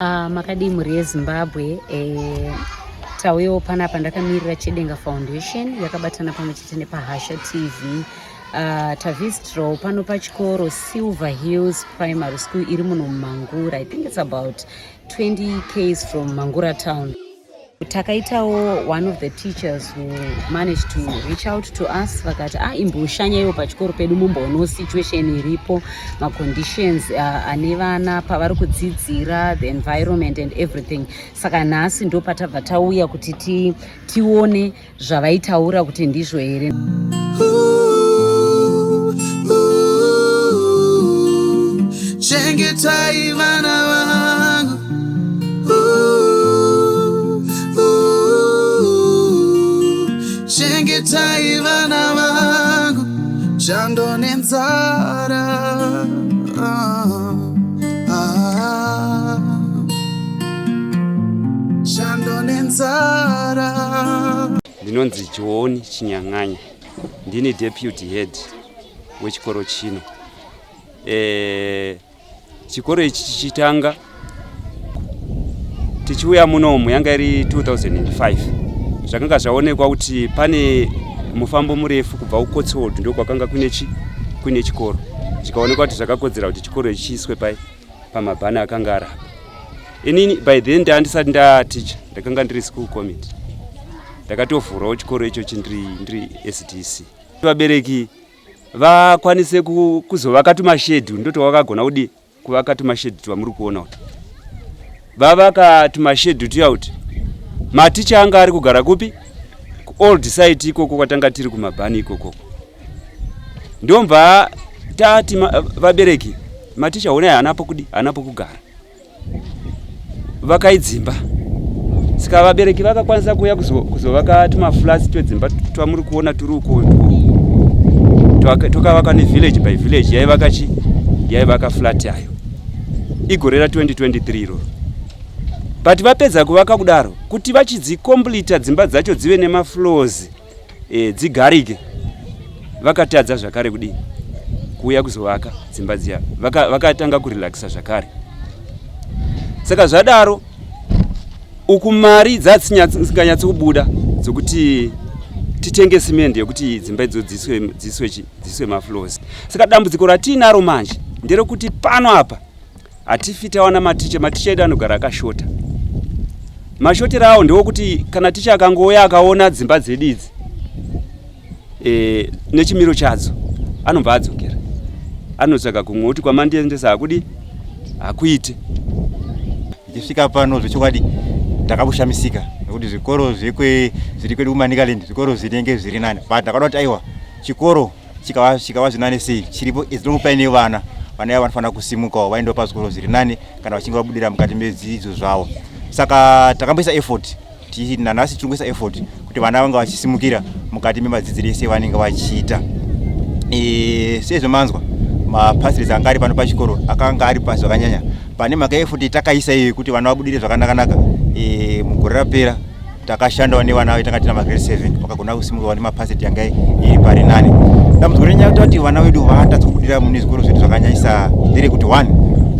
Makadii mhuri yeZimbabwe eh, tauyawo panapa ndakamirira Chedenga Foundation yakabatana pamwe chete nePahasha TV. Tavisitrawo pano pachikoro Silver Hills Primary School iri muno muMangura. I think it's about 20 Ks from Mangura town. Takaitawo one of the teachers who managed to reach out to us vakati ah, imboshanyaiwo pachikoro pedu mumboonawo situation iripo, maconditions ane vana pavari kudzidzira, the environment and everything. Saka nhasi ndo patabva tauya kuti tione zvavaitaura kuti ndizvo here. Chengetai vana vangu. Ooh, ooh, chengetai vana vangu, chando nenzara. Ah, ah. Chando nenzara. Ndinonzi John Chinyang'anya, ndini deputy head wechikoro chino. Chikoro ichi chichitanga tichiuya munomu yanga iri 2005. Zvakanga zvaonekwa kuti pane mufambo murefu kubva kuCotswold, ndokwakanga kuine chi kuine chikoro. Zvikaonekwa kuti zvakakodzera kuti chikoro ichi chiiswe pai pamabhani akanga ari apa. Inini by then ndandisati ndaticha, ndakanga ndiri school committee, ndakatovhurawo chikoro ichochi ndiri SDC. Vabereki vakwanise kuzovaka tumashedhi, ndoti wakagona kudi kuvaka tumashedhi twamuri kuona kuti vavaka tumashedhi tuya, kuti maticha anga ari kugara kupi? Kuold site ikoko kwatanga tiri kumabhani ikokoko. Ndomva tati vabereki, maticha honai haana pokudi, haana pokugara, vakai dzimba. Saka vabereki vakakwanisa kuuya kuzovaka tumaflats twedzimba twamuri kuona turi uko, twakavaka nevillage by village, yaivaka chi yaivaka flat yayo igore ra2023 iroro. But vapedza kuvaka kudaro, kuti vachidzikomplita dzimba dzacho dzive nemafloors, dzigarike, vakatadza zvakare kudii kuuya kuzovaka dzimba dziya. Vakatanga kurelaxa zvakare. Saka zvadaro uku mari dzasinganyatsi kubuda dzokuti titenge simende yekuti dzimba idzo dziswe mafloors. Saka dambudziko ratiinaro manje nderekuti pano apa hatifi tawana maticha. Maticha edu anogara akashota. Mashotero awo ndewokuti kana ticha akangouya akaona dzimba dzedu idzi nechimiro chadzo, anobva adzokera, anotsvaga kumwe kuti kwamandiendesa hakudi, hakuite. Ndichisvika pano, zvechokwadi ndakakushamisika nekuti zvikoro zvekwe zviri kwedu kuManicaland, zvikoro zvinenge zviri nani, but ndakaona kuti aiwa, chikoro chikava zvinani sei chiripo, as long paine vana, vana ava vanofanira kusimukawo vaendewo pazvikoro zviri nani kana vachinge vabudira mukati medzidzo zvavo. Saka takamboisa effort, nanhasi tiri kuisa effort kuti vana vanga vachisimukira mukati memadzidziro ese vanenge vachiita. Sezvo manzwa, mapass rates anga ari pano pachikoro akanga ari pasi zvakanyanya. Pane mhaka yefuti takaisa iyo yekuti vana vabudire zvakanaka-naka. Mugore rapera takashandawo nevana vetanga tina magrade 7, vakagona kusimukawo nemapass rate yanga iri pari nani. Dambudziko renyaya kuti vana vedu vatadza kubudira mune zvikoro zvedu zvakanyanyisa nderekuti, one,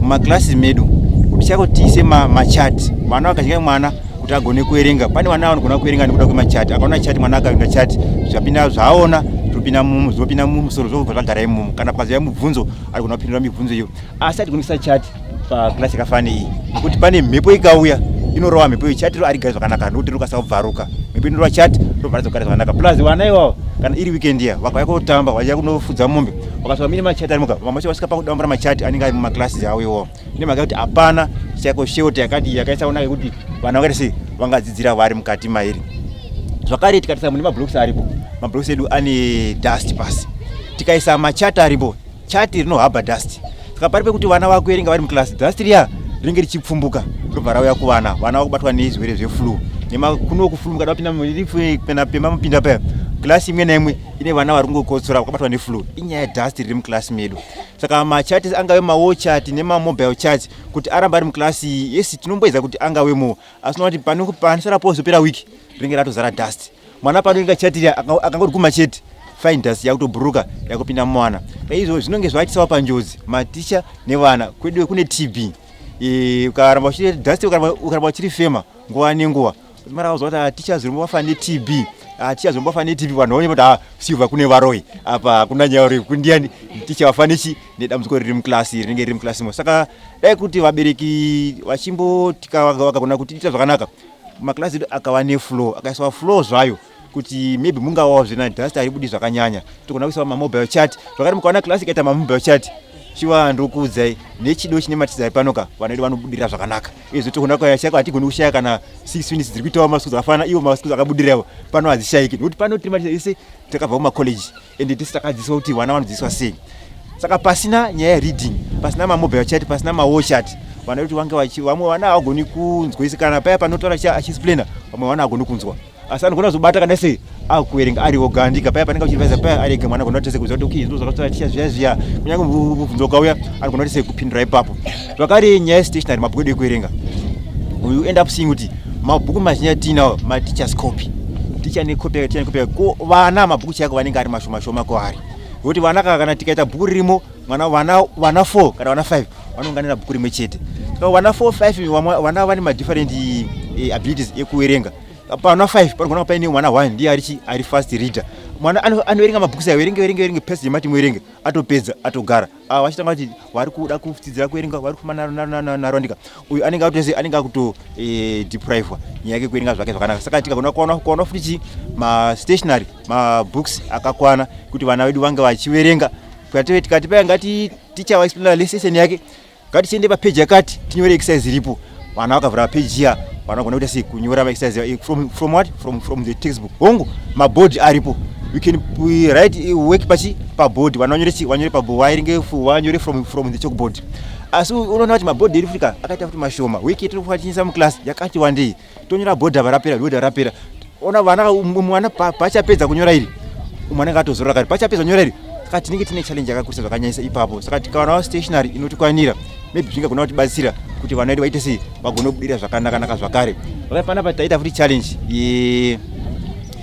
mumaklasi medu kuti chako tiise machati, vana vakachinga mwana kuti agone kuerenga, pane vana vanogona kuerenga nekuda kwemachati. Akaona chati mwana, akaenda chati, zvapinda zvaaona zvinopinda mumusoro, zvobva zvagara imomo. Kana pakazouya mubvunzo, arigona kupindura mibvunzo iyo. Asi hatigoni kuisa chati paklasi yakafanana iyi nekuti pane mhepo ikauya inorova mhepo iyo, chati arigari zvakanaka nekuti rinokasika kubvaruka. Mhepo inorova chati, robva radzogara zvakanaka. Plus vana ivavo, kana iri weekend iya, vakauya kotamba, vachiya kunofudza mombe, vakasvika mine machati arimoka, vamwe vacho vasvika pakudambura machati anenge ari mumaklasi avo iwawo, nemhaka yekuti hapana chaiko shelter yakati yakaisa kunaka yekuti vana vakaita sei vangadzidzira vari mukati mairi. Zvakare tikatarisa mune mablocks aripo, mablocks edu ane dust pasi. Tikaisa machati aripo, chati rinohabha dust. Saka pari pekuti vana vakuerenga vari muklasi, dust riya rinenge richipfumbuka, robva rauya kuvana, vana vakubatwa nezvirwere zveflu. Kuno kuflu, mukada kupinda pema mupinda paya, klasi imwe naimwe ine vana vari kungokotsora vakabatwa neflu. Inyaya yedust riri muklasi medu. Saka machati angave mawall chart nemamobile chart kuti aramba ari muklasi, yes, tinomboedza kuti angawemo, asi kuti panosara pozopera wiki rinenge ratozara dust. Mwana panoinga chati riya akangoti guma chete, fine dust yakutobhuruka yakupinda mumwana. Izvo zvinonge zvaitisawo panjodzi maticha nevana. Kwedu kune TB. Ukaramba uchiri dust, ukaramba uchirifema nguva nenguva, mara uzwa kuti teachers room wafa neTB, teachers room wafa neTB. Vanhu vaone kuti silver kune varoi apa, hakuna nyaya uri kundiani ticha wafa nechi nedambudziko riri muklasi, rinenge riri muklasi mo. Saka dai kuti vabereki vachimbotika vakagona kutiita zvakanaka, maklasi edu akava nefloor, akaiswa floor zvayo, kuti maybe mungavawo zvina dust haribudi zvakanyanya, togona kuisa mamobile chat zvakati. Mukaona klasi ikaita mamobile chat, chiva ndokuudzai nechido chine maticha ari panoka, vana vedu vanobudirira zvakanaka. Izvo togona kushaya, hatigoni kushaya kana 6 units dziri kuitawo maschools akafanana iwo maschools akabudirirawo pano hadzishayiki, nekuti pano tiri maticha ese takabva kumacollege ende tese takadzidziswa kuti vana vanodzidziswa sei. Saka pasina nyaya yereading, pasina mamobile chat, pasina mawall chat, vana vedu vange vachi vamwe vana havagoni kunzwisa kana paya panotaura achiexplaina, vamwe vana havagoni kunzwa, asi anogona kuzobata kana sei akuverenga ari oga andika paya panenge achirevisa paya ari ega. Mwana agona kutese kuziva kuti okay, ndizvo zvakataura ticha zviya zviya. Kunyange mubvunzo ukauya, anogona kutese kupindura ipapo. Zvakare nyaya yestationary, mabhuku edu ekuverenga, you end up seeing kuti mabhuku mazhinji atinawo mateachers copy, ticha necopy yake, ticha necopy yake. Ko vana mabhuku chako vanenge ari mashoma shoma kwaari, nokuti vana kana tikaita bhuku ririmo mwana vana 4 kana vana 5 vanounganira bhuku rimwe chete. Saka vana 4 5, vana vane madifferent abilities ekuverenga. Pana 5 panogona paine mwana 1 ndiye ari ari fast reader. Mwana anoverenga mabhuku sai verenge verenge verenge pesi yemati muverenge, atopedza, atogara. Ava vachitanga kuti vari kuda kudzidzira kuverenga, vari kufamba narondika. Uyu anenge atose anenge akuto deprivewa nyaya yake kuverenga zvake zvakanaka. Saka tikagona kuwana futi chi mastationary, mabooks akakwana kuti vana vedu vange vachiverenga, tikati paya ngati ticha vaexplaina lesson yake, ngatichiende papeji yakati tinyore exercise iripo. Vana vakavhura papeji iya, vanogona kuita sei? Kunyora maexercise from what? From the textbook. Hongu, mabhodhi aripo, you can write work pachi pabhodhi, vana vanyore chi vanyore pabhodhi, vaerenge, vanyore from the chalkboard. Asi unoona kuti mabhodhi eri futika akaita futi mashoma. Wiki yetinofanira tichiisa muklasi yakati wandei, tonyora bhodhi apa, rapera bhodhi, rapera. Ona vana, mwana pachapedza kunyora iri, umwe anenge atozorora kare pachapedza kunyora iri. Saka tinenge tine challenge yakakurisa zvakanyanyisa ipapo. Saka tikawanawo stationary inotikwanira, maybe zvingagona kutibatsira kuti vana vedu vaite sei, vagone kubudirira zvakanaka-naka. Zvakare panapa taita futi challenge ye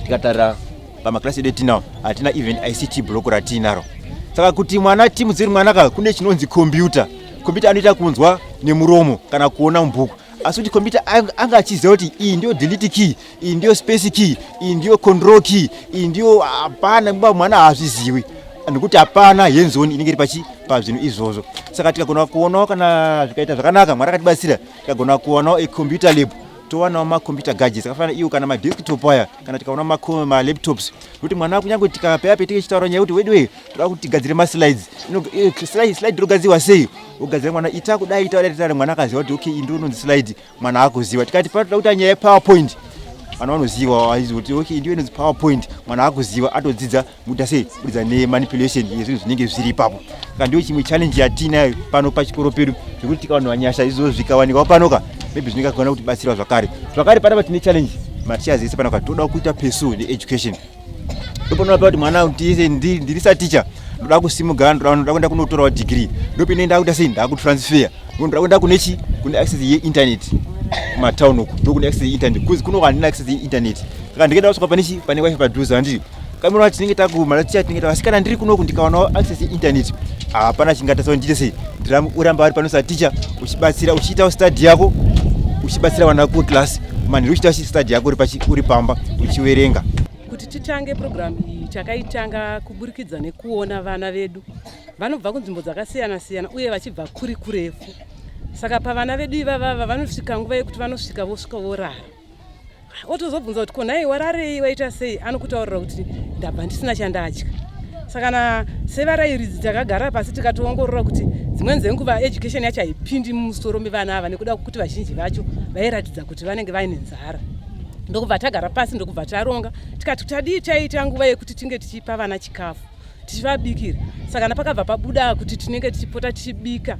tikatarira pamaklasi edu etinawo, hatina even ICT block ratiinaro. Saka kuti mwana timudziri mwana ka kune chinonzi computer, computer anoita kunzwa nemuromo kana kuona mubhuku, asi kuti computer anga achiziva kuti iyi ndiyo delete key, iyi ndiyo space key, iyi ndiyo control key, iyi ndiyo, hapana. Mwana haazviziwi nekuti hapana hands on inenge iri pachi pazvinhu izvozvo. Saka tikagona kuonawo, kana zvikaita zvakanaka, Mwari akatibatsira, tikagona kuwanawo acomputer lab, towanawo macomputer gadgets akafanana iwo kana madesktop aya, kana tikaona malaptops, nekuti mwana kunyange tikapaya petinge tichitaura nyaya kuti weduwe toda kuti tigadzire maslides, slide rogadzirwa sei, ugadzira mwana, ita kudai, ita kudai, ita mwana akaziva kuti okay, iyi ndo inonzi slide, mwana akuziva. Tikati patoda kuita nyaya yePowerPoint, vana vanoziva vachiziva kuti okay, ndiyo inonzi PowerPoint. Mwana akuziva, atodzidza mukuita sei, kubudikidza nemanipulation yezvinhu zvinenge zviri ipapo. Saka ndiyo chimwe challenge yatinayo pano pachikoro pedu, zvekuti tikawanwa nyasha izvozvo zvikawanikwa panoka, maybe zvingagona kutibatsira zvakare. Zvakare panapa tine challenge, mateachers ese panapa toda kuita pursue needucation. Ndopanoona kuti mwana tise ndiri saticha, ndoda kusimuka, ndoda kuenda kunotorawo degree, ndopinoenda kuita sei, ndakutransfer, ndoda kuenda kune chi kune access yeinternet, kumatown uku ndokune access yeinternet, kuzi kuno handina access yeinternet. Saka ndikaenda kusvika pane chi pane wifi padhuze, handiti kamira tinenge takumaticha tinenge asi kana ndiri kunoku ndikawanawo access yeinternet, hapana chingatasa ndiite sei, uramba vari pano saticha, uchibatsira, uchiitawo study yako, uchibatsira vana kuclass manheru, uchiita study yako uri pamba uchiverenga. Kuti titange purogiramu iyi, takaitanga kuburikidza nekuona vana vedu vanobva kunzvimbo dzakasiyana siyana uye vachibva kuri kurefu. Saka pavana vedu ivavava vanosvika nguva yekuti vanosvika, vosvika vorara, otozobvunza kuti konhai wararei, waita sei, anokutaurira kuti ndabva ndisina chandadya. Saka na sevarayiridzi takagara pasi tikatoongorora kuti dzimweni dzenguva education yacho haipindi mumusoro mevana ava nekuda kwekuti vazhinji vacho vairatidza kuti vanenge vaine nzara. Ndokubva tagara pasi, ndokubva taronga, tikati tadii taita nguva yekuti tinge tichipa vana chikafu, tichivabikira. Saka napakabva pabuda kuti tinenge tichipota tichibika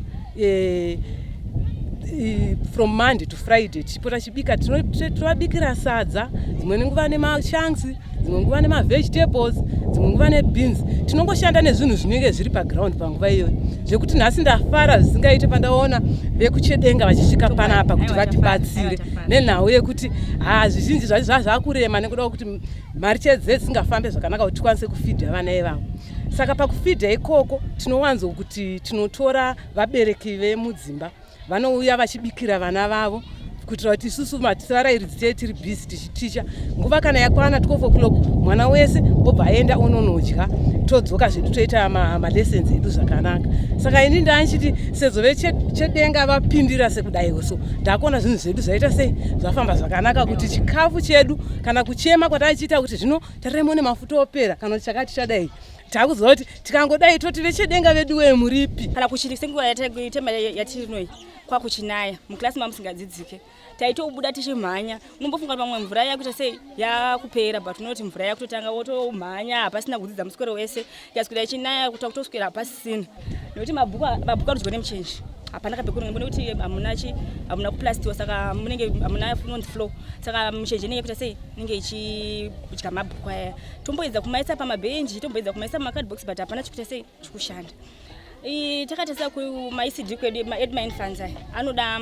from Monday to Friday, tichipota tichibika, tinovabikira sadza, dzimweni nguva nemashanks, dzimwe nguva nemavegetables, dzimwe nguva nebeans. Tinongoshanda nezvinhu zvinenge zviri paground panguva iyoyo. Zvekuti nhasi ndafara zvisingaite pandaona vekuChedenga vachisvika panapa kuti vatibatsire, nenhau yekuti ha zvizhinji zvacho zvazvakurema nekuda kwekuti mari chedu dzisingafambe zvakanaka kuti tikwanise kufeeda vana ivavo. Saka pakufeeda ikoko tinowanzo kuti tinotora vabereki vemudzimba. Vanouya vachibikira vana vavo kuitira kuti isusu varairidzi tee tiri busy tichiticha. Nguva kana yakwana 12 o'clock, mwana wese obva aenda ononodya, todzoka zvedu toita malessons edu zvakanaka. Saka ini ndanchiti sezvo vechedenga vapindira sekudaiwo, so ndakuona zvinhu zvedu zvaita sei, zvafamba zvakanaka, kuti chikafu chedu kana kuchema kwataichiita kuti zvino taremo nemafuta opera kana kuti chakati chadai, takuziva kuti tikangodai toti vechedenga vedu wee muripi. Kana kuchiri senguva yatema yatirinoi, kwakuchinaya mukilasi mamusingadzidzike, taitobuda tichimhanya. Unombofunga kuti pamwe mvura yakuita sei, yakupera, but unoti mvura yakutotanga, wotomhanya, hapasina kudzidza muswero wese. Ikaswera ichinaya kuta kutoswera hapasisina, nekuti mabhuku anodyiwa nemuchenji. Hapana kabhekuru nekuti hamuna chi hamuna kuplastiwa, saka munenge hamuna unonzi floor, saka muchenji inenge kuita sei, inenge ichidya mabhuku aya. Tomboedza kumaisa pamabhenji, tomboedza kumaisa mumacardbox, but hapana chikuita sei, chikushanda. Takatarisa kumaECD kwedu, edu mainfants aya anoda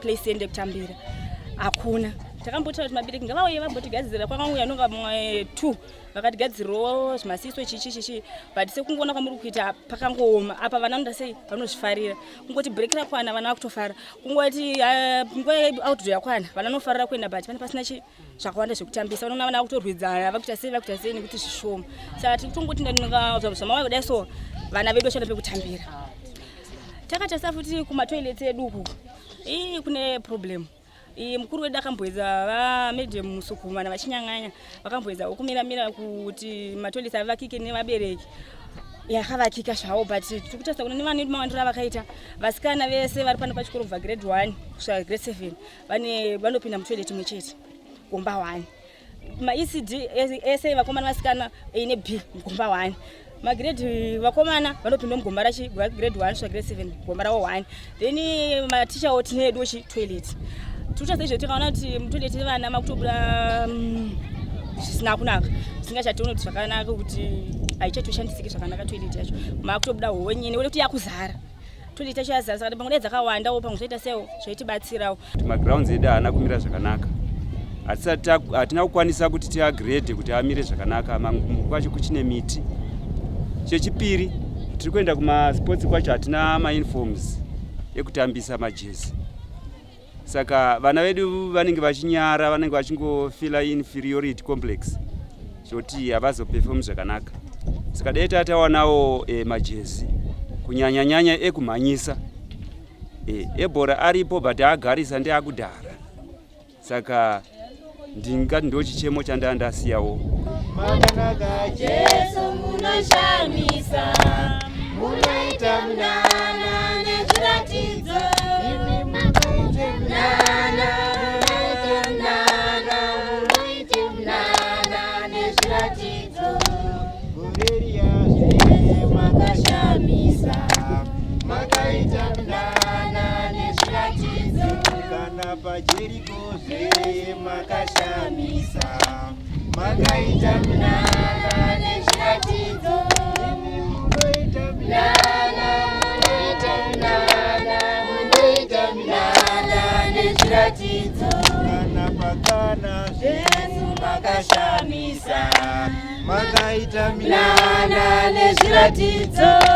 place ende kutambira hakuna. Takambotaura kuti mabereki ngavauye vambotigadzirira. Kwakauya nonga mumwe two vakatigadzirirawo zvimasiso chichi chichi, but sekungoona kwamuri kuita pakangooma apa. Vana vanoda sei, vanozvifarira. Kungoti break rakwana, vana vakutofara. Kungoti nguva yeoutdoor yakwana, vana vanofarira kuenda, but pane pasina chi zvakawanda zvekutambisa. Vanoona vana vakutorwidzana, vakuita sei, vakuita sei, nekuti zvishoma. Saka tiri kutongoti zvamauya kudai, so vana vedu vachada pekutambira. Takatarisa futi kumatoilets edu uku, ii kune problem. Ii mukuru wedu akamboedza, vamadam Musukuma vachinyang'anya, vakamboedzawo kumiramira kuti matoilets avakike nevabereki. Yakavakika zvavo, but tiri kutarisa kuna nevana vedu mawandiro avakaita. Vasikana vese vari pano pachikoro kubva grade 1 kusvika grade 7 vane vanopinda mutoilet imwe chete, gomba 1. MaECD ese, vakomana, vasikana, A neB, mugomba 1. Magrade vakomana vanopinda mugomba rachi grade 1 kusvika grade 7, gomba ravo 1. Then matichawo tine edu chi toilet. Tikutarisa izvo, tikaona kuti mutoilet vana makutobuda zvisina kunaka, zvisingachationi kuti zvakanaka, kuti haichatoshandisiki zvakanaka toilet yacho. Makutobuda honye nekuti yakuzara, toilet yacho yazara. Saka pamwe dai dzakawandawo, pamwe zvaita sewo zvaitibatsirawo. Kuti magrounds edu haana kumira zvakanaka, hatisati hatina kukwanisa kuti tiagrade kuti amire zvakanaka. Mamwe kwacho kuchine miti. Chechipiri, tiri kuenda kumasports kwacho hatina mauniforms ekutambisa, majezi, saka vana vedu vanenge vachinyara, vanenge vachingofeela inferiority complex zvoti havazoperform zvakanaka. Saka dai tatawanawo majezi, kunyanyanyanya ekumhanyisa. Ebhora aripo, but agarisa, ndeakudhara. Saka ndingati ndo chichemo chandaa ndasiyawo. Makanaka Jesu, munoshamisa, munoita munana nezviratidzo. Imi munoita munana, munoita munana, munoita munana nezviratidzo. Goreriyazve makashamisa, makaita munana nezviratidzo. Kana paJerikozve makashamisa, makaita munana nezviratidzo. Imi munoita munana, munoita munana, munoita munana nezviratidzo. Kana pakana Jesu makashamisa, makaita minana nezviratidzo.